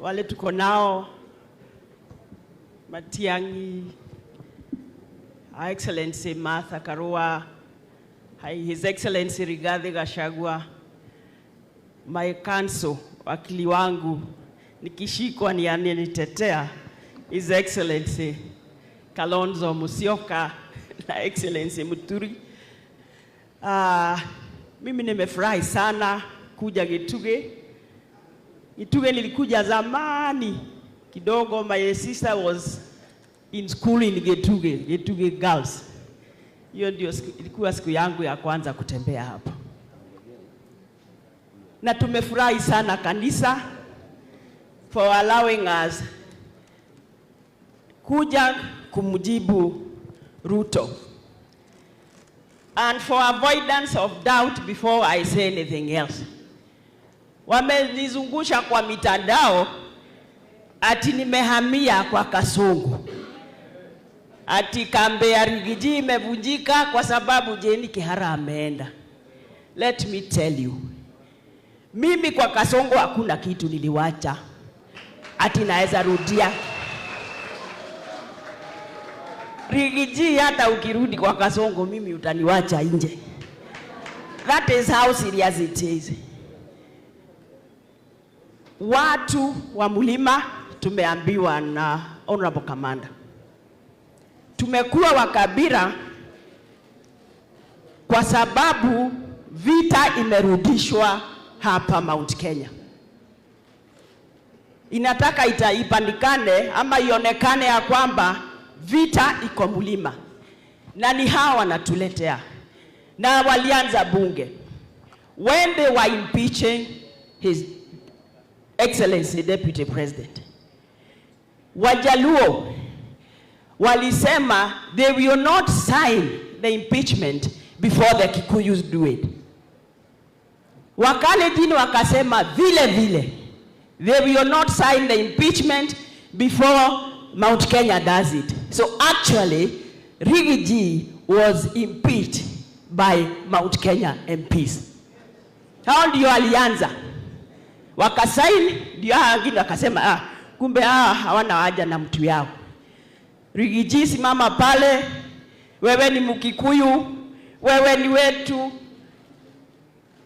Wale tuko nao Matiang'i, Her Excellency Martha Karua, His Excellency Rigathi Gachagua, my counsel, wakili wangu, nikishikwa ni ananitetea, His Excellency Kalonzo Musyoka na Excellency Muturi. Mimi nimefurahi sana kuja Gituge. Gituge nilikuja zamani kidogo. My sister was in school in Gituge, Gituge Girls. Hiyo ndio ilikuwa siku yangu ya kwanza kutembea hapa, na tumefurahi sana kanisa for allowing us kuja kumjibu Ruto. And for avoidance of doubt, before I say anything else, wamenizungusha kwa mitandao ati nimehamia kwa Kasongo, ati kambi ya Riggy G imevunjika kwa sababu Jane Kihara ameenda. Let me tell you, mimi kwa Kasongo hakuna kitu niliwacha ati naweza rudia. Riggy G, hata ukirudi kwa Kasongo mimi utaniwacha nje. That is how serious it is. Watu wa mlima tumeambiwa na Honorable Commander, tumekuwa wakabila kwa sababu vita imerudishwa hapa Mount Kenya. Inataka ipandikane ama ionekane ya kwamba vita iko mlima, na ni hawa wanatuletea, na walianza bunge when they were impeaching His Excellency Deputy President. Wajaluo walisema they will not sign the impeachment before the Kikuyus do it. Wakalenjin wakasema vile vile they will not sign the impeachment before Mount Kenya does it. So actually, Riggy G was impeached by Mount Kenya MPs. Hao ndio alianza, wakasaini, ndio hao wengine wakasema, "Ah, kumbe hawa hawana haja na mtu yao." Riggy G, simama pale, wewe ni Mkikuyu, wewe ni wetu,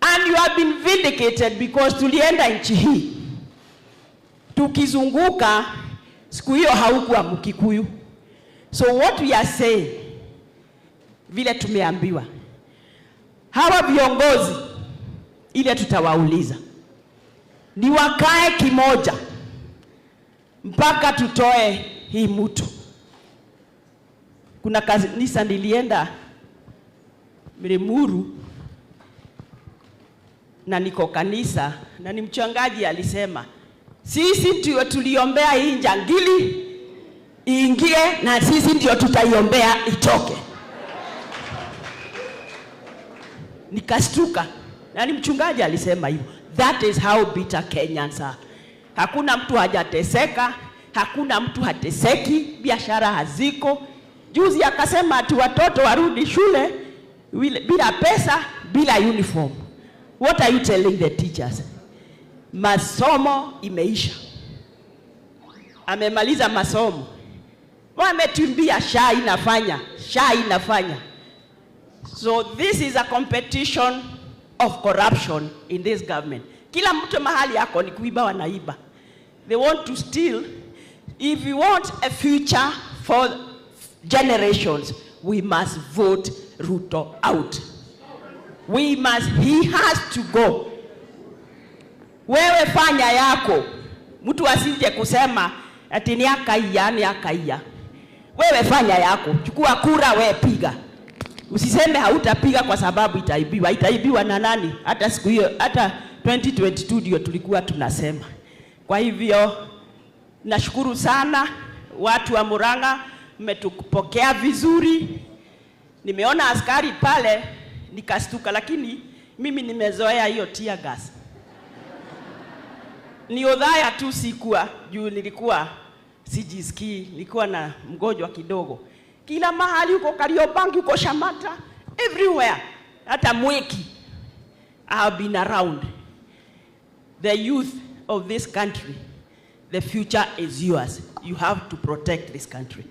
and you have been vindicated because tulienda nchi hii tukizunguka, siku hiyo haukuwa Mkikuyu. So what we are saying, vile tumeambiwa hawa viongozi, ile tutawauliza ni wakae kimoja mpaka tutoe hii mtu. Kuna kanisa nilienda Limuru na niko kanisa na ni mchungaji alisema, "Sisi ndio tuliombea hii jangili iingie na sisi ndio tutaiombea itoke." Nikastuka, na ni mchungaji alisema hivyo. That is how bitter Kenyans are. Hakuna mtu hajateseka, hakuna mtu hateseki, biashara haziko. Juzi akasema ati watoto warudi shule bila pesa, bila uniform. What are you telling the teachers? Masomo imeisha, amemaliza masomo, wametuambia SHA inafanya, SHA inafanya. So this is a competition of corruption in this government. Kila mtu mahali yako ni kuiba, wanaiba. They want to steal. If you want a future for generations, we must vote Ruto out. We must, he has to go. Wewe fanya yako, mtu asije kusema ati ni akaiya, ni akaiya. Wewe fanya yako, chukua kura, we piga. Usiseme hautapiga kwa sababu itaibiwa. Itaibiwa na nani? Hata siku hiyo, hata 2022 ndio tulikuwa tunasema. Kwa hivyo nashukuru sana watu wa Murang'a, mmetupokea vizuri. Nimeona askari pale nikastuka, lakini mimi nimezoea hiyo tear gas. Ni Othaya tu sikuwa juu, nilikuwa sijisikii, nilikuwa na mgonjwa kidogo. Kila mahali huko Kariobangi, huko Shamata, everywhere, hata Mwiki. I have been around. The youth of this country The future is yours. You have to protect this country.